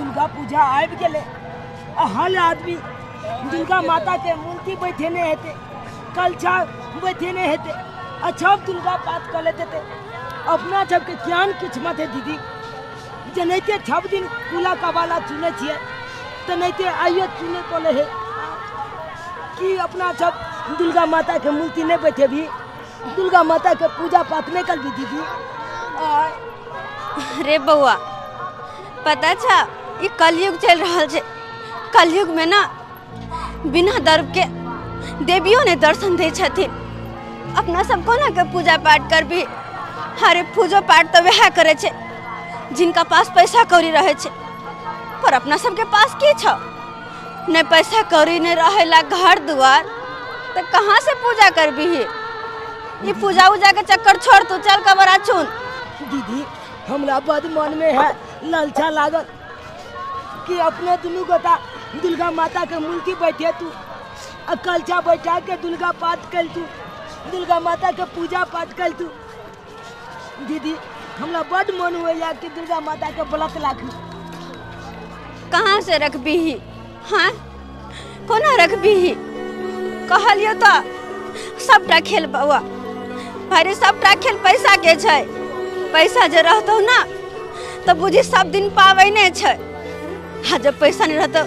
दुर्गा पूजा आबि गेलै आ हर आदमी दुर्गा माता के मूर्ति बैठेने हेतै, कलशा बैठेने हेतै आ सब दुर्गा पाठ कऽ लेते। अपना सबके ज्ञान किछु मत है दीदी, जेनाहिते सब दिन कुला कबाला चुनै छियै तेनाहिते आइयो चुनै पड़ै है कि अपना सब दुर्गा माता के मूर्ति नहीं बैठेबी, दुर्गा माता के पूजा पाठ नहीं करबी दीदी। रे बउआ पता छा ई कलयुग चल रहा है, कलयुग में ना बिना दर्भ के देवियों ने दर्शन दे छथिन। अपना सब कोना के पूजा पाठ करबी? अरे पूजो पाठ तो वह करे छे जिनका पास पैसा कौड़ी रहे छे, पर अपना सबके पास की छौ? नहीं पैसा कौड़ी नहीं रहेला घर दुआर, तो कहाँ से पूजा करबी? ये पूजा उजा के चक्कर छोड़, तू चल कबरा चुन। दीदी हमरा बद मन में है लालसा लागल कि अपने दुनू गोटा दुर्गा माता के मूर्ति बैठे तू आ कलशा बैठा के दुर्गा पाठ कर तू, दुर्गा माता के पूजा पाठ कर तू। दीदी हमरा बड मन हुआ कि दुर्गा माता के व्रत राखू। कहाँ से रखबी? हाँ कोना रखबी? कहलियो तो सबटा खेल बउआ भाई, सबटा खेल पैसा के छै। पैसा जे रहतौ ना तो बुझी सब दिन पाबैने छै, आ जब पैसा नहीं रहतौ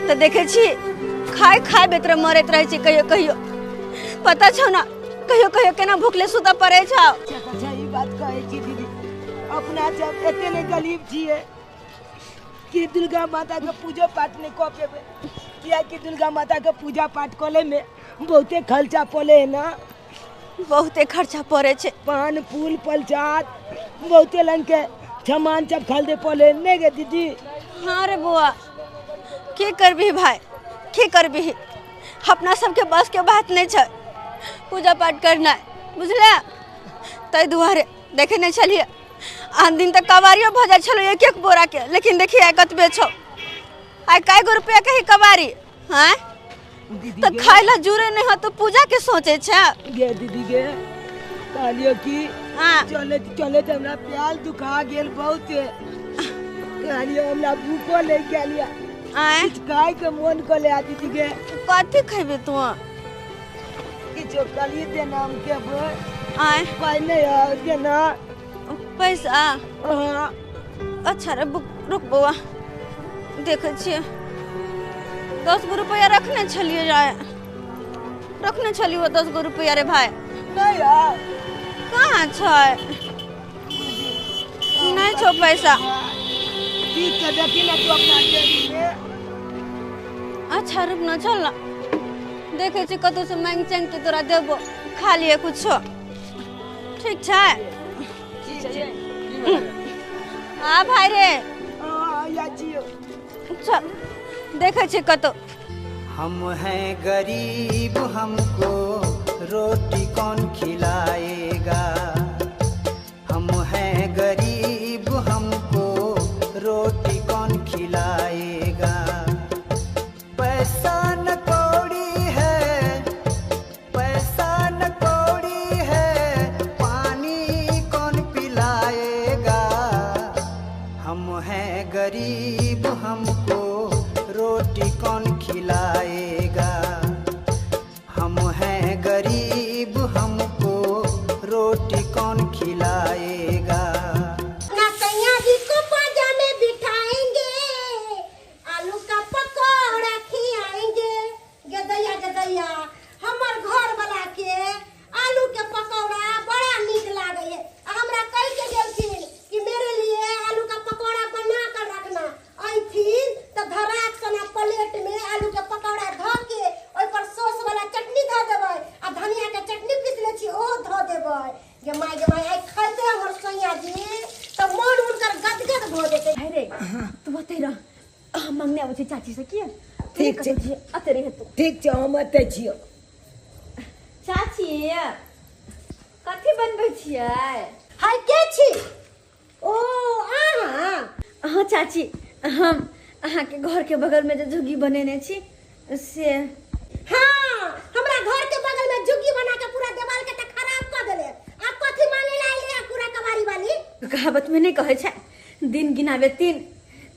तो देखे छी खाय खाय बेतर मरैत रहै छी। कहियो कहियो पता छौ ना, कहियो कहियो केना भूखले सुतऽ पड़ै छौ। अच्छा ई बात कहै छी दीदी, अपना सब एते नहि गरीब छियै कि दुर्गा माता के पूजा पाठ नहीं कऽ पेबै, कियाकि दुर्गा माता के पूजा पाठ करे में बहुते खर्चा पड़े है ना, बहुते खर्चा पड़े छै, पान फूल प्रसाद बहुते रंग के सामान सब खरीदे पड़े नहीं गे दीदी? हाँ रे बउआ की करबी भाई, की करबी, अपना सबके बस के बात नहीं छै पूजा पाठ करना, बुझले? ताहि दुआरे देखे नहीं छलियै आन दिन तक कबारियो भऽ जाइ छलो एक एक बोरा के, लेकिन देखिए आइ कतबे छौ, आइ कए गो रुपया के ही कबारी। हाँ तो खाय ला जुड़े नहीं हो तो पूजा के सोचे छे गे दीदी गे। कहलियो कि चले चले तो हमरा प्याल दुखा गेल बहुत, कहलियो हमरा भूखो लागि गेल या किछु खाय के मन कऽ ले दीदी गे। कथी खेबे तू? किछो कहलियै देना हम खेबै। आय पाइ नहीं है देना पैसा? अच्छा रे रुक बउआ देखे छियै, 10 गो रुपया रखने छलियै, रखने छलियै 10 गो रुपया रे भाई। नहीं यार कहाँ छै? नहीं छौ पैसा। ठीक छै देखी ना तू अपना जेबी में। अच्छा रुक ना, चल ना देखे छी कतौ से मांगि चांगि के तोरा देबो, खा लिए कुछो। ठीक छै? हाँ भाई रे चल देखे छी कतौ। हम हैं गरीब हमको रोटी कौन खिलाएगा, हम हैं गरीब हमको रोटी कौन खिलाएगा, पैसा न कौड़ी है, पैसा न कौड़ी है, पानी कौन पिलाएगा, हम हैं गरीब हमको रोटी कौन खिलाएगा, हम हैं गरीब हमको रोटी कौन खिलाएगा। ना सैया जी को बाजा में बिठाएंगे, आलू का पकौड़ा खिलाएंगे। गदैया गदैया हमर घर वाला के आलू के पकौड़ा बड़ा नीक लागे है। हमरा कह के गेलखिन कि मेरे लिए आलू का पकौड़ा बना कर रखना, अइथिन त धराक सना प्लेट में आलू के पकौड़ा ध के ओइ पर सॉस वाला चटनी ध देबै आ धनिया के चटनी पीसले छी ओ ध देबै। गे माय गे माय आइ खैते हमर सैया जी त मन हुनकर गदगद भ जेतै। अरे तू ओतै रह, हम मंगने आबै छी चाची से। किया? ठीक छै अते रह तू। ठीक छै हम अते छियौ। चाची कथी बनबै छियै? हाय के छी? ओ अहाँ? हाँ चाची हम अहाँके घर के बगल में जे झुग्गी बनेने छी से। हाँ हमरा घर के बगल में झुग्गी बना के पूरा देवाल के त खराब क देले। आप कथी मांगे ला आइले पूरा कबाड़ी वाली? कहावत में नहीं कहै छै दिन गिनाबे तीन,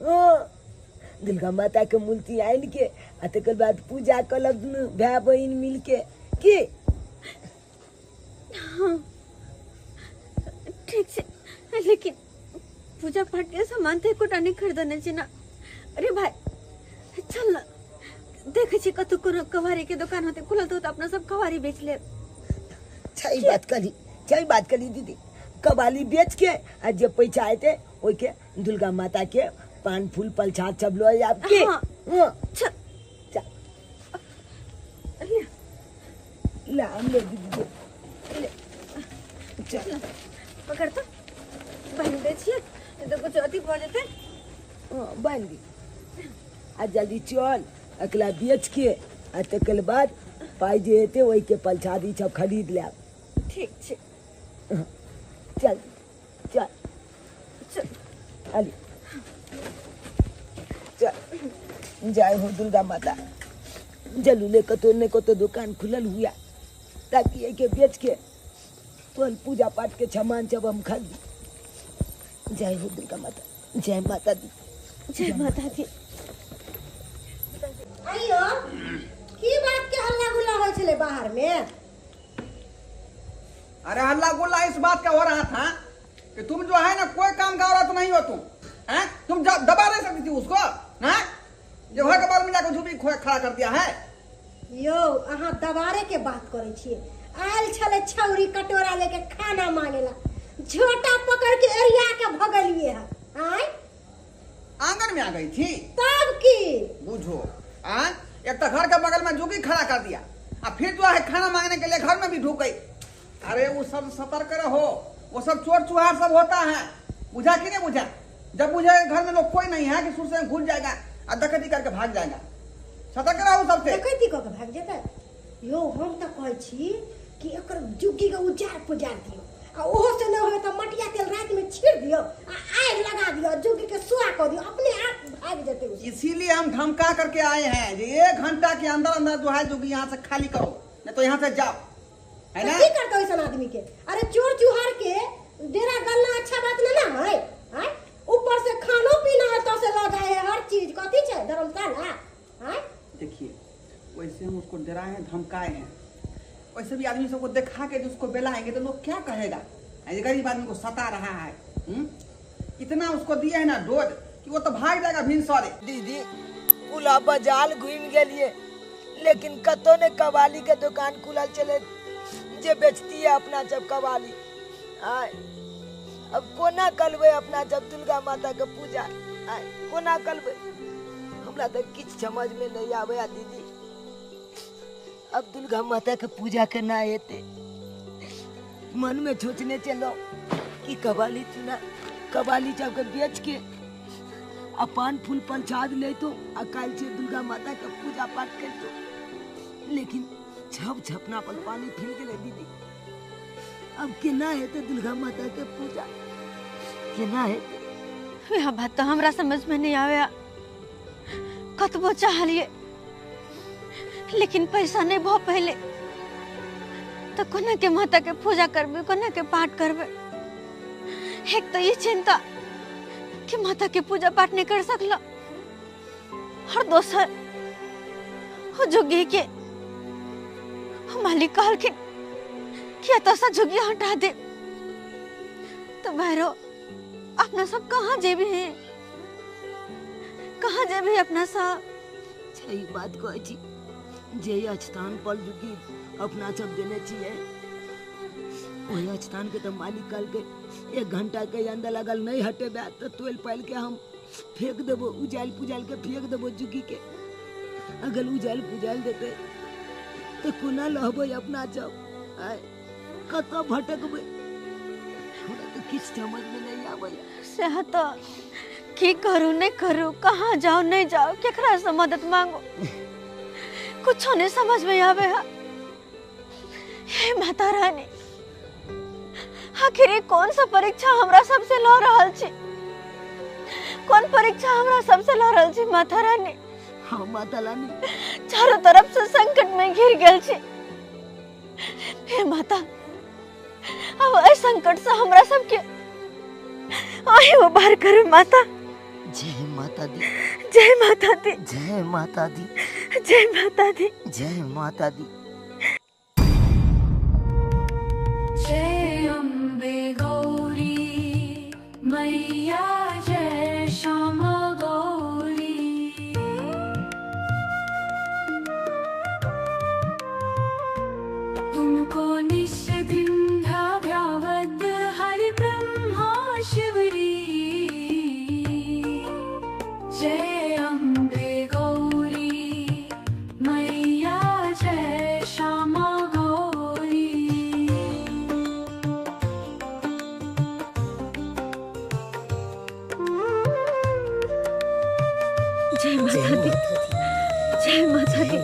हाँ दुर्गा माता के मूर्ति आनि के आ तकर बाद पूजा कऽ लेब दुनू भाय बहिन मिल के की। हाँ ठीक छै, लेकिन पूजा पाठ के सामान तऽ एकोटा नहि खरीदने छी ना। अरे भाई चल ना, देखै छी कतौ कोनो कबाड़ी के दुकान होतै खुलल तऽ अपना सब कबाड़ी बेच लेब। सही बात करी, सही बात करी दीदी, कबाली बेच के आ जे पैसा एतै ओहिके दुर्गा माता के पान फूल प्रसाद सब लऽ जायब की। हाँ। हाँ। चल। चल। ला, हम ले दीदी, ले। चल। पकड़ तो बान्हि दै छियै, नहीं तो कुछ अथी भऽ जेतै। हाँ, बान्हि दी आ जल्दी चल, अकेला बेच के आ तकर बाद पाइ जे हेतै ओहिके प्रसादी सब खरीद लेब। ठीक छै। चल चल चल। अली चल। जय हो दुर्गा माता। जलूले कतो ने कतो दुकान खुलल हुआ ताकि एके बेच के तुरंत पूजा पाठ के सामान सब हम खरीदी। जय हो दुर्गा माता, जय माता दी, जय माता दी। आइयो की बात के हल्ला गुल्ला होय छले बाहर में? अरे हल्ला गुल्ला इस बात का हो रहा था कि तुम जो है ना कोई काम का औरत नहीं हो तुम, हैं? तुम दबा नहीं सकती थी उसको ना, जो घर के बारे में जाकर झूठी खड़ा कर दिया है। यो अहाँ दबारे के बात करे छियै। आयल छले छौरी कटोरा लेके खाना मांगेला, झोटा पकड़ के एरिया के भगलिए है। आय आंगन में आ गई थी तब की बुझो। आ एक तो घर के बगल में झुकी खड़ा कर दिया और फिर जो है खाना मांगने के लिए घर में भी ढुक गई। अरे वो सब सतर्क रहो, वो सब चोर चुहार सब होता है, बुझा कि नहीं बुझा? जब बुझे घर में लोग कोई नहीं है कि सुर से घुस जाएगा और डकैती करके भाग जाएगा। सतर्क रहो सबसे। डकैती कऽ के भाग जेतै? यो हम तऽ कहै छी कि एकर झुग्गी के उजार पुजार दियौ आ ओहो से नहि होय तऽ मटिया तेल राति में छीट दियौ आ आगि लगा दियौ, झुग्गी के सुआ कऽ दियौ, अपने आप भाग जेतै उ। इसीलिए हम धमका करके आए हैं जे 1 घंटा के अंदर अंदर जो है झुग्गी यहाँ से खाली करो, नहीं तो यहाँ से जाओ, है ना? की करते ऐसा आदमी के? अरे चोर चुहार के डेरा गलना अच्छा बात ना ना है, हैं? ऊपर से खानो पीना है तो से लगा है हर चीज, कथी छै धर्मशाला? हैं? देखिए वैसे हम उसको डराए हैं, धमकाए हैं, वैसे भी आदमी सबको दिखा के उसको बेलाएंगे तो लोग क्या कहेगा, ऐसे गरीब आदमी को सता रहा है। इतना उसको दिया है ना डोज कि वो तो भाग जाएगा भिन सॉरी। दीदी पूरा बाजार घूम गेलिए लेकिन कतो ने कबाली के दुकान खुलल चले जे बेचती है अपना जब कबाली। आय अब कोना करबै अपना जब दुर्गा माता के पूजा, आय कोना करबै, हमरा तो किछु समझ में नहीं आवे आ दीदी। अब दुर्गा माता के पूजा करना हेतै, मन में सोचने चलो कि कबाली चुना कबाली सबके बेच के आ पान फूल प्रसाद लेतो आ काल्हि से दुर्गा माता के पूजा पाठ करतो, लेकिन छप छपना पर पानी फिर गेलै दीदी। अब केना हेतै दुर्गा माता के पूजा, केना हेतै? वएह बात तो हमरा समझ में नहीं आवे। कतबो चाहलिए लेकिन पैसा नहीं भऽ पहिले तो कोना के माता के पूजा करबै, कोना के पाठ करबै। एक तो ये चिंता कि माता के पूजा पाठ नहीं कर सकलो, और दोसर वो झुग्गी के मालिक कहलखिन कि एतऽ से झुग्गी हटा दे, तो भैरव अपना सब कहाँ जेबही, कहाँ जेबही अपना सब? सही बात कहै छी, जे स्थान पर झुग्गी अपना सब देने छियै वही स्थान के तो मालिक कहलकै 1 घंटा के अंदर अगर नहीं हटेबै तो तोलि पालि के हम फेंक देबो, उजालि पुजालि के फेंक देबो झुग्गी के। अगर उजालि पुजालि देतै तो कोना लहबै अपना सब, कतऽ भटकबै? हमरा तो किछु समझ में नहीं आबै। सएह तो की करू नहीं करू, कहाँ जाओ नहीं जाओ, केकरा से मदद मांगो, कुछो नहीं समझ में आवे है। हे माता रानी, आखिर कौन सा परीक्षा हमरा सबसे ल रहल छी, कौन परीक्षा हमरा सबसे ल रहल छी माता रानी? हाँ माता रानी, चारों तरफ से संकट में घिर गेल छी। हे माता, अब एहि संकट से हमरा सबके आहि उबार करू माता। जय माता दी। जय माता दी। जय माता दी। जय माता दी। जय माता दी। जय अम्बे गौरी मैया जय श्यामा गौरी। तुमको निष्दिन ध्यावद हरि ब्रह्मा शिवरी। जय अम्बे गौरी मैया जय श्यामा गौरी। जय माता दी। जय माता दी।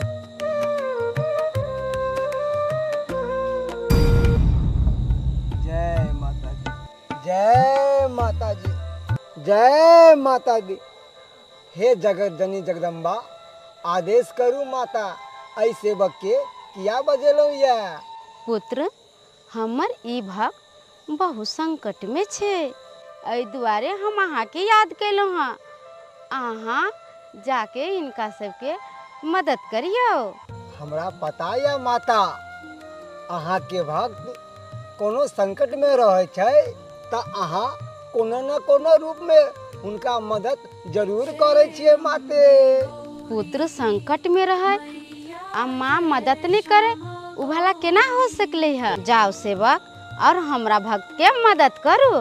जय माता दी। जय माता जी। जय माता दी। हे जगत जननी जगदम्बा, आदेश करू माता, ऐ सेवक के किया बजेलहुँ या। पुत्र, हमर ई भक्त बहुत संकट में छे, एहि दुआरे हम अहाँके याद केलहुँ हँ। अहाँ जाके इनका सबके मदद करियौ। हमरा पता या माता, अहाँ के भक्त कोनो संकट में रहे छै त अहाँ कोनो न कोनो रूप में उनका मदद जरूर करे छियै माते। पुत्र संकट में रहे आ माँ मदद नहीं करे, उ भला केना हो सकले है। जाओ सेवक और हमरा भक्त के मदद करू।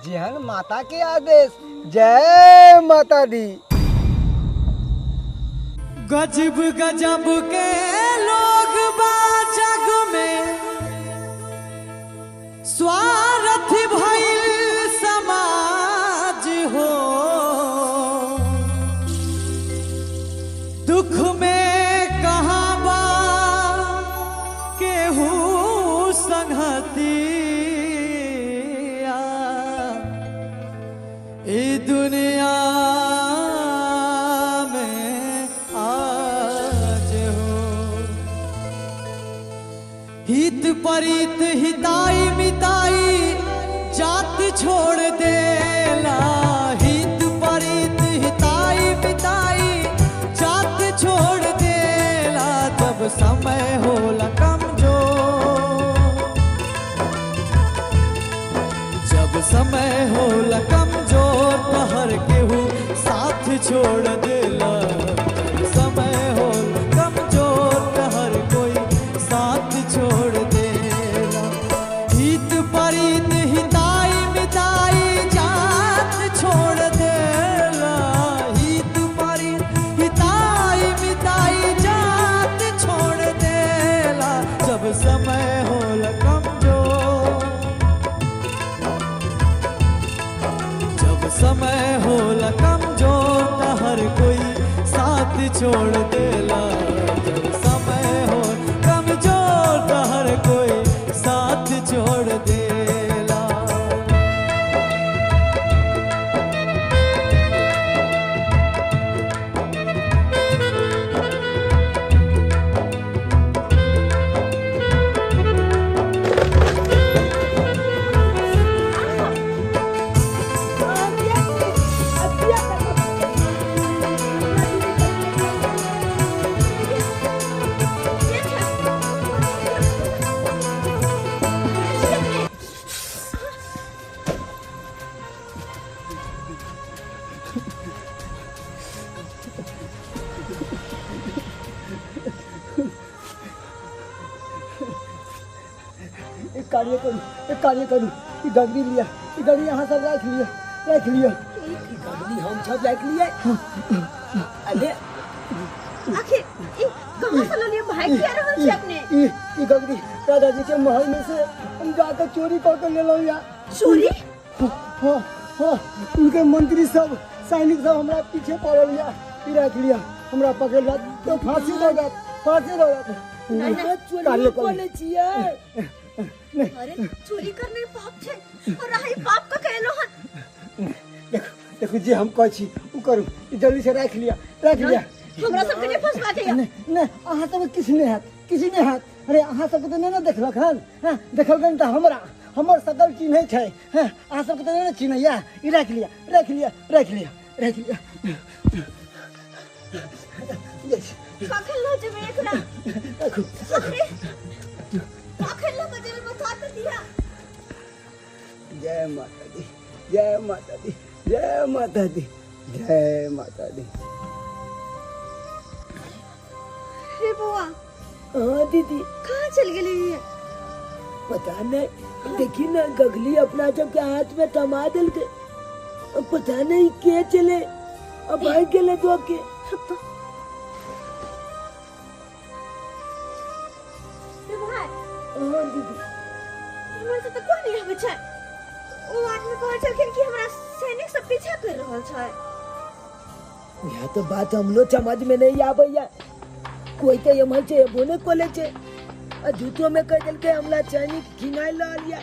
जेहन माता के आदेश। जय माता दी। गजब गजब के लोग बा जग में, स्वार्थ भइल समाज हो। दुख में कहाँ बा केहू संगतिया, ई दुनिया में आज हो। हित परित हिताई मिताई जात छोड़ देला। हित परित हिताई मिताई जात छोड़ देला। जब समय होला कमजोर, जब समय होला कमजोर, हर केहू साथ छोड़ देला। जब समय होला कमजोर, हर कोई साथ छोड़ देला। हित परित हिताई मिताई जात छोड़ देला। हित परित हिताई मिताई जात छोड़ देला। जब समय होला कमजोर, जब समय होला कमजोर, हर कोई साथ छोड़ देला। जब समय हो कमजोर, हर कोई साथ छोड़ देला। एक कार्य करू, एक कार्य करू, ई गगरी लिया, ई गगरी अहाँ सब राखि लिया, राखि लिया। ई गगरी हम सब राखि लिए। अरे आखिर ई कहाँ से ललिए भाई, किया रहल छी अपने? ई गगरी दादाजी के महल में से हम जाकर चोरी कर के लेलहुँ या। चोरी? हाँ हाँ, उनके मंत्री सब सैनिक सब हमरा पीछे पड़ल या। ई राखि लिया, हमरा पकड़ लत तो फांसी दऽ देत, फांसी दऽ देत। चोरी कऽ छियै। अरे चोरी करने पाप छै और रही पाप का कहलो हन। देखो देखो, जे हम कहै छी उ करू, जल्दी से राखि लिया, राखि लिया। हमरा सबके नहीं फंसवा के। नहीं नहीं, अहाँ सबके किछु नहीं हैत, किछु नहीं हैत। अरे अहाँ सबके तऽ नहि ने देखलक हन। हाँ, देखलक तऽ हमरा, हमर सकल चिन्है छै। हाँ, अहाँ सबके तऽ नहि ने चिन्हैया। ई राखि लिया, राखि लिया, राखि लिया, राख लिया। कखन लऽ जेबै एकरा? राखू। अरे कखन लऽ कऽ जेबै बता तऽ दिअ। जय माता दी, जय माता दी, जय माता दी, जय माता दी। रे बौआ। हाँ दीदी। कहाँ चल गेली ये? पता नहीं, देखी ना गगली अपना जब के हाथ में थमा दिल के, अब पता नहीं के चले, अब भाई के ले दो के। रे भाई। हाँ दीदी। इमहर से तऽ कोई नहीं आबै छै। ओ आदमी कहै छलखिन कि हमरा सैनिक सब पीछा कर रहल छै। यह तो बात हम लोग समझ में नहीं आबैया। कोई तो एम्हर छै एबो नहीं कोले छै, आ झूठो में कह देलकै हमला सैनिक घिनाइ लऽ लिया।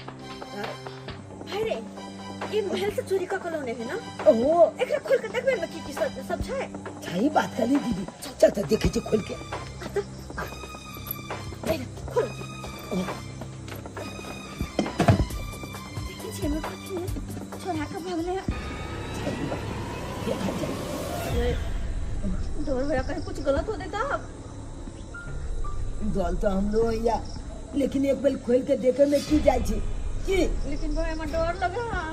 भाई रे, ई महल से चोरी कऽ के लौने है ना? ओहो। एकरा खोल के देखबै में की की सब सब छै। सही बात कहली दीदी, चल चल देखे छै खोल के। आ तऽ ए खोल। देखै छियै एहिमे कथी है? छोड़ा के भगले है। देखा चल। डर भैया कहीं कुछ गलत हो देता। गल तो हम लोग या, लेकिन एक बेर खोल के देखे में की जाय छै की? लेकिन भाई हमरा डर लगे है।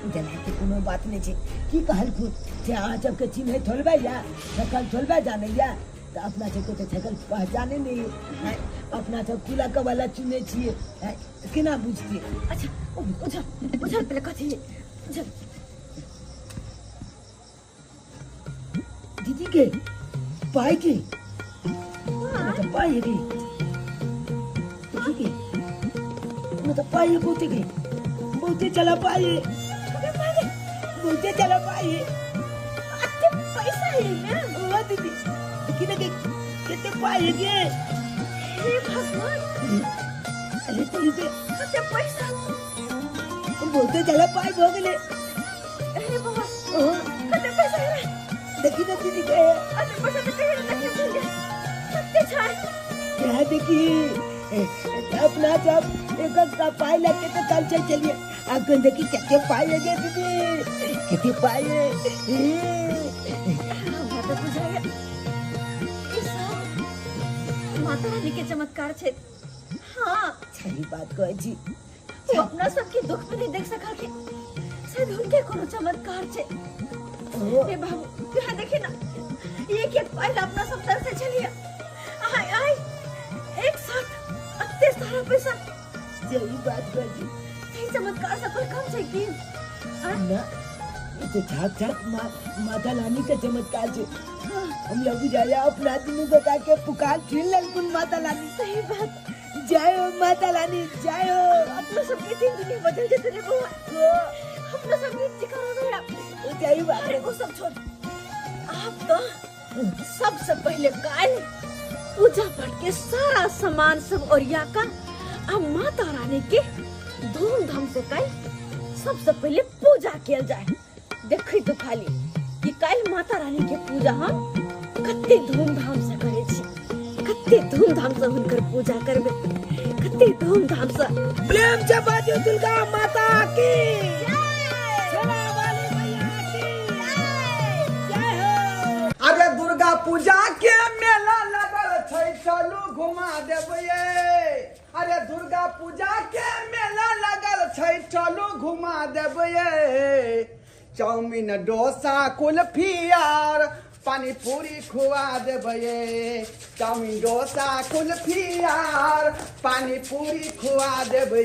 डराय के कोनो बात नहीं छै। की कहलखुन जे अहाँ सबके चिन्है थोड़बे या सकल थोड़बे जानै या, तऽ अपना सबके तऽ सकल पहचाने नहीं है, अपना सब कुला कबाला चुनै छियै, तऽ केना बुझतियै? अच्छा उझल उझल पहिले कथी है? उझल। दीदी के पाई के मतलब पाई है के मतलब पाई है बहुते के बहुते चला पाई है, बहुते चला पाई है। अते पैसा है ना? ओ दीदी देखी ना के कितने पाई है के। हे भगवान। अरे तो के अते पैसा बहुते चला पाई हो गेले। अरे बाबा कते पैसा है? देखी ना दीदी के अते पैसा तो कहीं नहीं देखी कते छै। क्या देखी अपना जब एक एक पाई लगे तो चल चल चलिए। अब देखी कितने पाई है दीदी, कितने पाई है। हमरा तऽ बुझाइया ई सब माता रानी के चमत्कार छै। हाँ सही बात कहै छी। वो अपना सबके दुख में नहीं देख सकलखिन, शायद हुनके कोनो चमत्कार छै। हे बाबू यहाँ देखी ना, एक एक पाई अपना सब तरह से चलिए आय आय एक साथ अते सारा पैसा। सही बात कहै छी। ई चमत्कार सब कम छै की? ना ई तो छाक छाक माता रानी के चमत्कार छै। हम लोग बुझाया अपना दुनू गोटा के पुकार छीन लेलखुन माता रानी। सही बात। जय हो माता रानी, जय हो। अपना सबके जिंदगी बदल जेतै रे बौआ। अपना सबके ठिकाना भेड़ा। सही बात। अरे वो सब छोड़, आप तो सबसे पहले काल पूजा पाठ के सारा सामान सब ओरिया का आ माता रानी के धूमधाम से काल सबसे पहले पूजा किया जाए। देखी तो खाली कि काल माता रानी के पूजा हम कते धूमधाम से करे छी, कते धूमधाम से हुनकर पूजा करबे, कते धूमधाम से। प्रेम से बाजू दुर्गा माता की जय, वाली मैया की जय हो। अरे दुर्गा पूजा के मेला लगल छै, चलू घुमा देबै। अरे दुर्गा पूजा के मेला लगल छै, चलू घुमा देबै। चाउमीन डोसा कुल्फी आर पानी पूरी खुआ देबै। चाउमीन डोसा कुल्फी आर पानी पूरी खुआ देबै।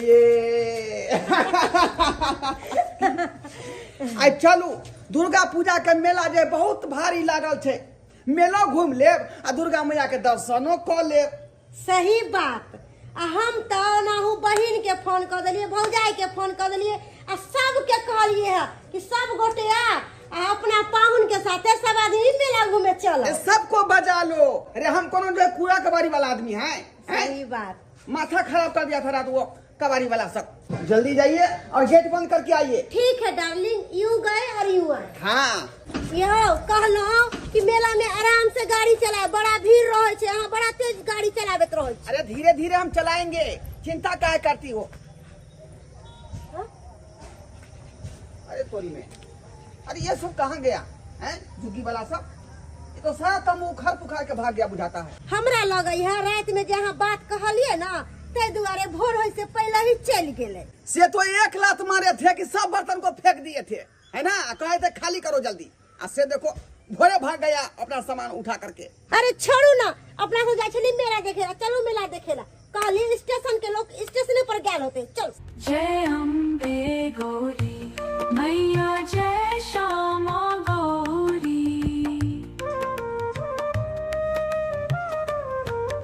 आइ चलू दुर्गा पूजा के मेला जे बहुत भारी लागल छै, मेलो घूम लेब आ दुर्गा मैया के दर्शनो कऽ लेब। सही बात। आ हम तऽ ओनाहु बहिन के फोन कऽ देलियै, भौजाई के फोन कऽ देलियै आ सबके कहलियै है कि सब गोटे आ अपना पाहुन के साथे सब आदमी मेला घूमे चलो। सबको बजा लो। अरे हम कोनो जो कूड़ा कबाड़ी वाला आदमी है, हैं? सही बात। माथा खराब कर दिया था रात वो कबाड़ी वाला सब। जल्दी जाइए और गेट बंद करके आइए। ठीक है डार्लिंग, यूं गए और यूं आए। हाँ यो कहलहुँ कि मेला में आराम से गाड़ी चलाए, बड़ा भीड़ रहे छे, अहाँ बड़ा तेज गाड़ी चलाबैत रहे छी। अरे धीरे धीरे हम चलाएंगे, चिंता काहे करती हो? अरे तोरी में, अरे ये सब कहाँ गया? हैं झुग्गी वाला सब, ये तो सारा तम्बू उखाड़ पुखाड़ के भाग गया बुझाता है। हमरा लगे है रात में जे अहाँ बात कहलिए ना ते दुआरे भोर होय से पहले ही चल गेले। से तो एक लात मारे थे कि सब बर्तन को फेंक दिए थे, है ना, कहे थे खाली करो जल्दी, आ से देखो भोरे भाग गया अपना सामान उठा करके। अरे छोड़ू ना, अपना सब जाय छली मेला देखेला, चलू मेला देखेला, कहली स्टेशन के लोग स्टेशन पर गेल होते, चल। जय अम्बे गौरी मैया जय श्यामा गौरी,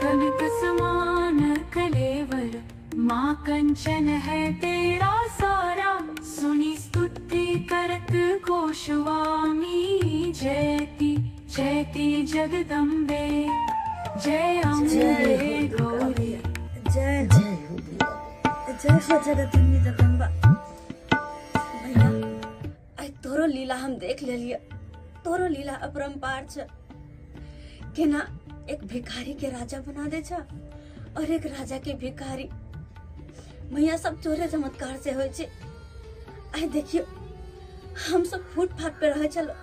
कनक समान कलेवर माँ कंचन है तेरा सारा, सुनी स्तुति करत गोस्वामी, जयति जयति जगदम्बे जय अम्बे गौरी। जय जय हो जय हो जगदम्बे जगदम्बा। भैया आई तोरो लीला हम देख लेलिए, तोरो लीला अपरंपार छ, केना एक भिखारी के राजा बना दे छ और एक राजा के भिखारी। मैया सब चोरे चमत्कार से होय छे। आई देखियो हम सब फुटपाथ पे रहे छलो,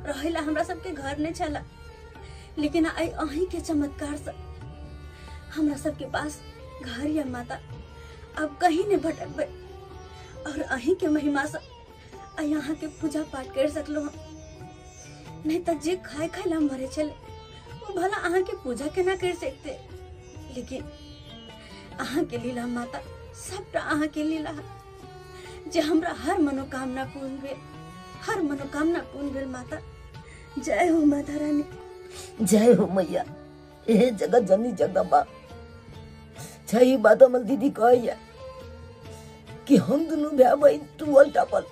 रहेला हमरा सबके घर नहीं छला, लेकिन आई अहीं के चमत्कार से हमरा सबके पास घर या माता, अब कहीं नहीं भटकबे और अहीं के महिमा से आई यहाँ के पूजा पाठ कर सकलो हम। नहीं तो जे खाए खाए ला मरे छले वो भला अहाँ के पूजा केना कर सकते, लेकिन अहाँ के लीला माता सबटा अहाँ के लीला जे हमरा हर मनोकामना पूर्ण भेल, हर मनोकामना पूर्ण भेल माता। जय हो माता रानी, जय हो मैया, हे जगत जननी जगदम्बा। छही बात हमर दीदी कहैया कि हम दुनू भाई बहिन टूअल टापल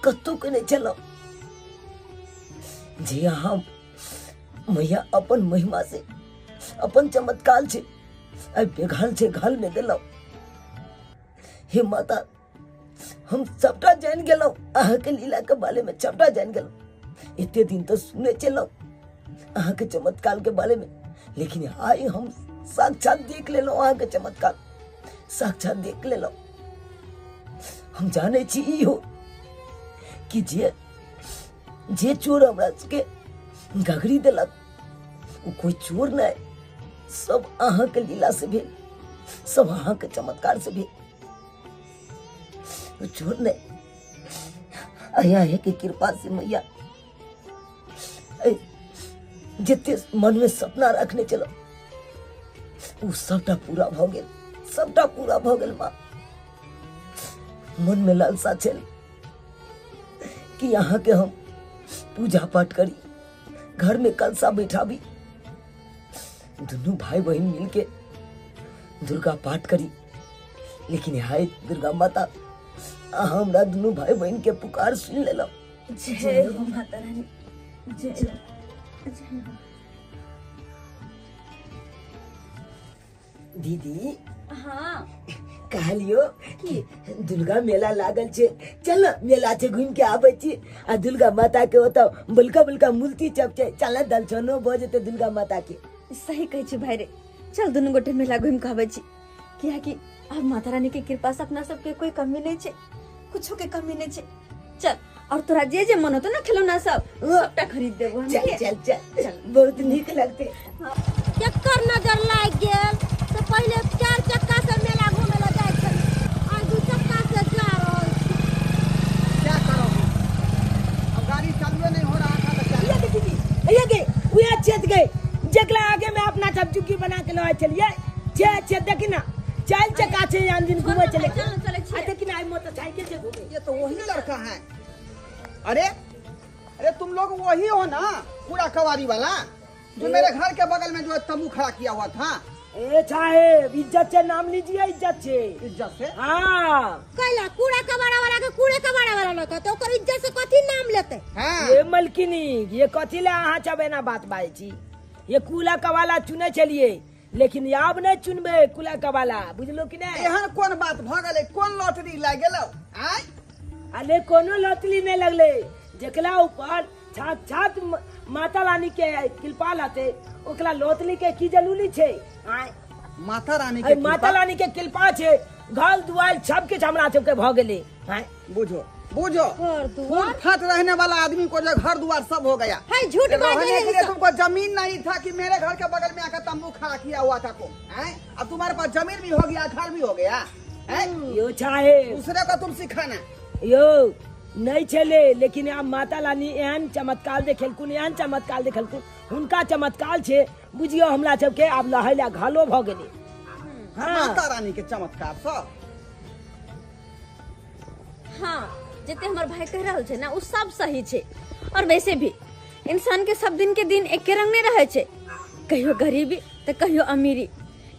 कतौ के नहीं चलब, जे हम मैया अपन महिमा से अपन चमत्कार से आई बेघाल से घाल में दिलौ। हे माता हम सबटा जान गेलौ, अहाँ के लीला के बारे में सबटा जान गेलौ। इतने दिन तो सुने चलौ अहाँ के चमत्कार के बारे में, लेकिन आई हम साक्षात देख लेलौ अहाँ के चमत्कार, साक्षात देख लेलौ। हम जाने छी ई हो कि जे जे चोर हमरा के घघरी देलक वो कोई चोर नहीं, सब अहाँ के लीला से भेल, सब अहाँ के चमत्कार से भेल, वो चोर नहीं। अहाँ के कृपा से मैया जिते मन में सपना रखने चलो वो सबटा पूरा भ गेल, सबटा पूरा भ गेल। माँ मन में लालसा छल कि यहाँ के हम पूजा पाठ करी, घर में कलसा बैठाबी, दोनों भाई बहन मिलके दुर्गा पाठ करी, लेकिन हाय दुर्गा माता हमरा दोनों भाई बहन के पुकार सुन लेलौ। जय हो माता रानी, जय जय हो। दीदी हाँ कहलियो कि दुर्गा मेला लागल छे, चल मेला छे घूम के आबै छी, आ दुर्गा माता के ओतऽ बड़का बड़का मूर्ति सब छे, चल दर्शनो भ जेतै दुर्गा माता के। सही कहै छी भाई रे, चल दुनू गोटे मेला घूम के आबै छी, कियाकि अब माता रानी के कृपा से अपना सबके कोई कमी नहीं छे, कुछो के कमी नहीं छे। चल और तोरा जे जे मन होतो ना खिलौना सब सबटा खरीद देबो हम। चल चल चल चल, बहुत नीक लगते। चक्कर नजर लाग गेल तो पहले चार चक्का से मेला घूमे ला जाय छल, आज दू चक्का से जा रहल छी। क्या करोगे अब, गाड़ी चालू नहीं हो रहा था तो क्या। ये दीदी ये गे उया चेत गए जकला आगे में अपना सब चुकी बना के लवा चलिए छे छे देखी ना चल चक्का छे आन दिन घूमे चले आ देखी ना आई मोटरसाइकिल से घूमे। ये तो वही लड़का है। अरे अरे तुम लोग वही हो ना पूरा कवारी वाला जो मेरे घर के बगल में जो तंबू खड़ा किया हुआ था। ए साहेब इज्जत से नाम लीजिए, इज्जत से, इज्जत से। हाँ कैला कूड़ा कबाड़ा वाला के कूड़े कबाड़ा वाला न कहते, ओकर इज्जत से कथी नाम लेते। हाँ। ये मलकिनी ये कथी ला अहाँ सब एना बात बाजै छी, ये कूड़ा कबाड़ा चुने चलिए लेकिन आब नहीं चुनबे कूड़ा कबाड़ा, बुझलो कि नहीं। एहन कोन बात भ गेलै, कोन लॉटरी लागि गेलौ? आय अरे कोनो लॉटरी नहीं लगले, जेकरा ऊपर साक्षात माता रानी के कृपा लाते ओकरा लॉटरी के की जरूरी छे। आय माता रानी के, माता रानी के कृपा छे, घर दुआर सब किछ हमरा सबके भ गेलै। आय बुझो बुझो, घर दुआर? फूट फाट रहने वाला आदमी को जो घर द्वार सब हो गया। है झूठ बाजे रहने है के लिए सब। तुमको जमीन नहीं था कि मेरे घर के बगल में आकर तंबू खड़ा किया हुआ था को, हैं? अब तुम्हारे पास जमीन भी हो गया, घर भी हो गया, हैं? यो चाहे दूसरे को तुम सिखाना। यो नहीं छले, लेकिन आब माता रानी एहन चमत्कार देखेलकुन, एहन चमत्कार देखेलकुन, हुनका चमत्कार छे बुझियो हमरा सबके आब लहै ला घलो भ गेलै। हाँ। माता रानी के चमत्कार सब। हाँ, जते हमर भाई कह रहल छे ना उ सब सही छे। और वैसे भी इंसान के सब दिन के दिन एके रंग नहीं रहे छे, कहियो गरीबी तो कहियो अमीरी,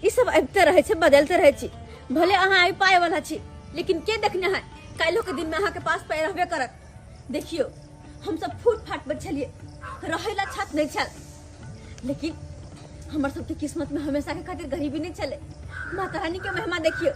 ई सब आबिते रहे छे, बदलते रहे छे। भले अहाँ आइ पाए वाला छी, लेकिन के देखने है काल्हो के दिन में अहाँ के पास पाए रहबे करत। देखियो हम सब फूट फाट पर छलिए, रहे ला छत नहीं छल, लेकिन हमर सबके किस्मत में हमेशा के खातिर गरीबी नहीं चले। माता रानी के महिमा देखियो,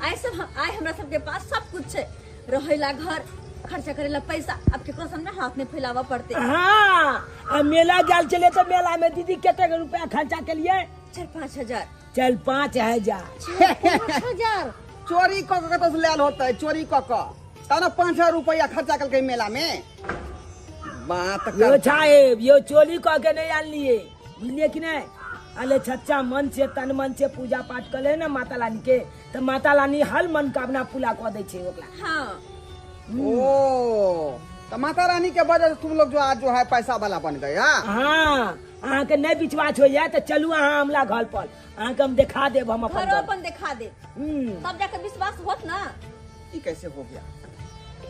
आइ सब आइ हमरा सबके पास सब कुछ है, रहे ला घर, खर्चा करे ला पैसा, अब केकरो सामने हाथ नहीं फैलावा पड़ते। हाँ, आ मेला गेल छले तो मेला में दीदी कतेक रुपया खर्चा के लिए? 4-5 हजार। 4-5 हजार। 5 हजार चोरी क के तो लाल होता है, चोरी क के तब ना 5,000 रुपया खर्चा करके मेला में। बात यो कर साहेब, यो चोरी क के नहीं आनलिए, बुझलिए कि नहीं? अले छच्चा मन से तन मन से पूजा पाठ कर ले ना माता रानी के, तो माता रानी हर मनोकामना पूरा कर दै छे ओकरा। हाँ। ओ तो माता रानी के वजह से तुम लोग जो आज जो है पैसा वाला बन गए। हाँ, अहाँ के नहीं विश्वास हो जाए तो चलू अहाँ हमरा घर पर, अहाँ के हम देखा देब, हम अपन घरो अपन देखा देब, तब जाके विश्वास होत ना। ई कैसे हो गया?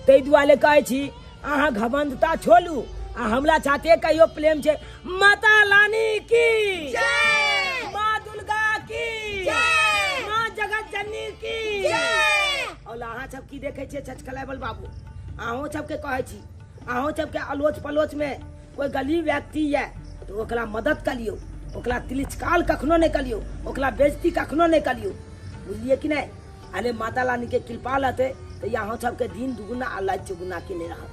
ताहि दुआरे कहै छी अहाँ घमंडता छोड़ू आ हमरा साथे कहियो प्रेम छे माता रानी की जय, माँ दुर्गा की जय, माँ जगत जननी की जय। और अहाँ सब की देखे छियै छचकलाबल बाबू, अहूँ सबके कहै छी, अहूँ सबके अलोच पलोच में कोई गरीब व्यक्ति ये तो ओकरा मदद करियो, ओकरा तिलस्कार कखनो नहीं करियो, ओकरा बेइज्जती कखनो नहीं करियो, बुझलिए कि नहीं? अरे माता रानी के कृपा रहते तो यहाँ सबके दिन दुगुना आ लाज चौगुना के नहीं रहत।